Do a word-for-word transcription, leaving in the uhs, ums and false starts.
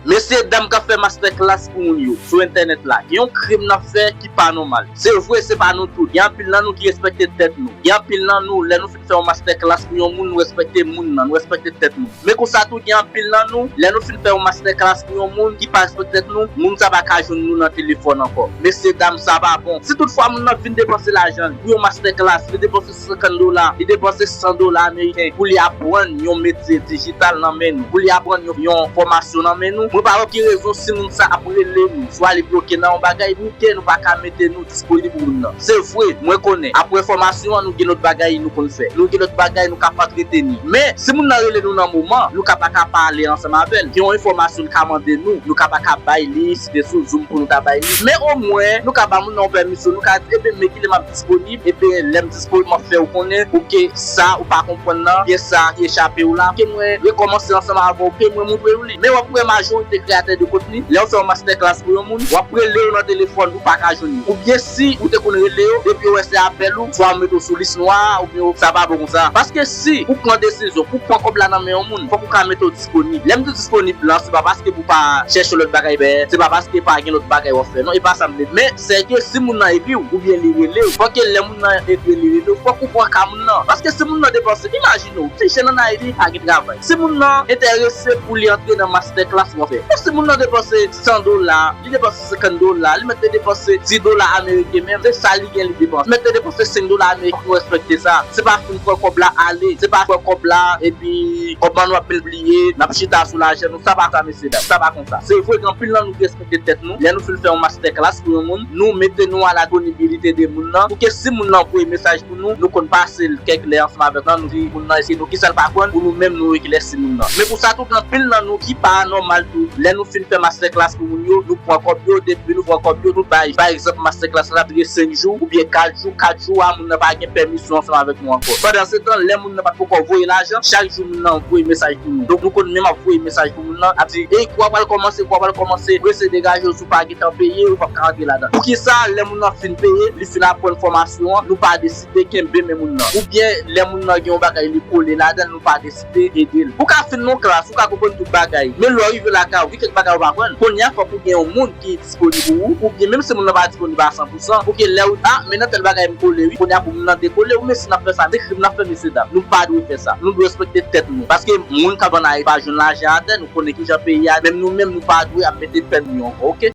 Mesye dam k ap fè masterclass pou moun yo sou entènèt la, gen yon krim n ap fè ki pa nòmal. Se vre, se pa nou tout. Gen anpil nan nou ki respekte tèt nou. Gen anpil nan nou, lè nou fin fè yon masterclass pou yon moun, nou respekte moun nan, nou respekte tèt nou. Men konsa tou, gen anpil nan nou, lè nou fin fè yon masterclass pou yon moun ki pa respekte tèt nou, moun sa pa ka jwenn nou nan telefòn ankò. Mesye dam, sa pa bon. Si toutfwa moun nan vin depanse lajan l pou yon masterclass, li depanse senkant dola, li depanse san dola ameriken pou li aprann yon metye dijital nan men nou, pou li aprann yon, yon fòmasyon nan men nou, mwen pa wè ki rezon si moun sa ap rele nou, swa li bloke nan yon bagay, nou ke nou pa ka mete nou disponib pou moun nan. Se vre, mwen konnen, apre fòmasyon an, nou gen lòt bagay nou konn fè. Nou gen lòt bagay nou ka pa entreteni. Men, si moun nan rele nou nan moman, nou ka pa ka pale ansanm avè l. Gen yon enfòmasyon l ka mande nou, nou ka pa ka bay li, si te sou Zoom pou nou ta bay li. Men omwen, nou ka ba moun nan yon pèmisyon, nou ka di, "Ebyen, men kilè m ap disponib, ebyen, lè m disponib, m ap fè w konnen, ou ke sa ou pa konprann nan, byen sa ki echape w la, ke mwen rekòmanse ansanm avè w, ke mwen montre w li." Men w ap wè majorite kreyatè de kontni, lè yo fè yon masterclass pou yon moun, w ap rele yo nan telefòn, ou pa ka jwenn yo. Oubyen si ou te konn rele yo, depi yo wè se apèl ou, swa yo mete w sou lis nwa, oubyen yo, sa pa bon konsa. Paske si ou pran desizyon pou pran kòb la nan men yon moun, fòk ou ka mete w disponib. Lè m di disponib lan, se pa paske pou pa chèche lòt bagay fè, se pa paske pa gen lòt bagay w ap fè. Non, e pa sa m vle di. Men, se ke si moun nan ekri w, oubyen li rele w, fòk ke lè moun nan ekri w, li rele w, fòk ou pran ka moun nan. Paske si moun nan depanse, imajine w, ti jèn ann Ayiti pa gen travay. Si moun nan enterese pou li antre nan masterclass w ap fè, men si moun nan depanse san dola, li depanse senkant dola, li mèt te depanse dis dola ameriken menm, se sa li gen li depanse. Mèt te depanse senk dola ameriken, fòk nou respekte sa. Se pa fin pran kòb la ale, se pa pran kòb la, epi kòb la nou ap bliye, n ap chita sou lajan nou, sa pa sa, mesye dam, sa pa konsa. Se vre, gen anpil nan nou ki respekte tèt nou. Lè nou fin fè yon masterclass pou yon moun, nou mete nou a la disponibilite de moun nan, pou ke si moun nan voye mesaj pou nou, nou konn pase l kèk lè ansanm avèk nan, nou di moun nan, eseye nou kisa l pa konn, pou nou menm nou eklèsi moun nan. Men pou sa tou, gen anpil nan nou ki pa nòmal tou. Lè nou fin fè masterclass pou moun yo, nou pran kòb yo, depi nou pran kòb yo, nou bay. Pa egzanp, masterclass la dire senk jou, oubyen kat jou, kat jou a, moun nan pa gen pèmisyon ansanm avèk nou ankò. Pandan se tan, lè moun nan pa t poko voye lajan, chak jou moun nan voye mesaj pou nou. Donk, nou konn menm ap voye mesaj pou moun nan, ap di, "Ey, kou a pral kòmanse, kou a pral kòmanse, prese degaje w, si w pa gentan peye, ou p ap ka antre ladan." Poukisa, lè moun nan fin peye, li fin aprann fòmasyon an, nou pa deside kenbe men moun nan? Oubyen, lè moun nan gen yon bagay li kole ladan l, nou pa deside ede l? Ou ka fin nan yon klas, ou ka konprann tout bagay, men lè w rive lakay ou, gen kèk bagay ou pa konprann. Kounye a, fòk ou gen yon moun ki disponib pou ou, oubyen menm si moun nan pa disponib a san pou san, pou ke lè ou, "A, men nan tèl bagay m kole wi," kounye a pou moun nan dekole, ou, men si n ap fè sa, se krim n ap fè, mesye dam. Nou pa dwe fè sa. Nou dwe respekte tèt nou. Paske moun k ap ann Ayiti pa jwenn lajan atè, nou konnen kijan peyi a, menm nou menm, nou pa dwe ap mete pèn nou ankò, oke?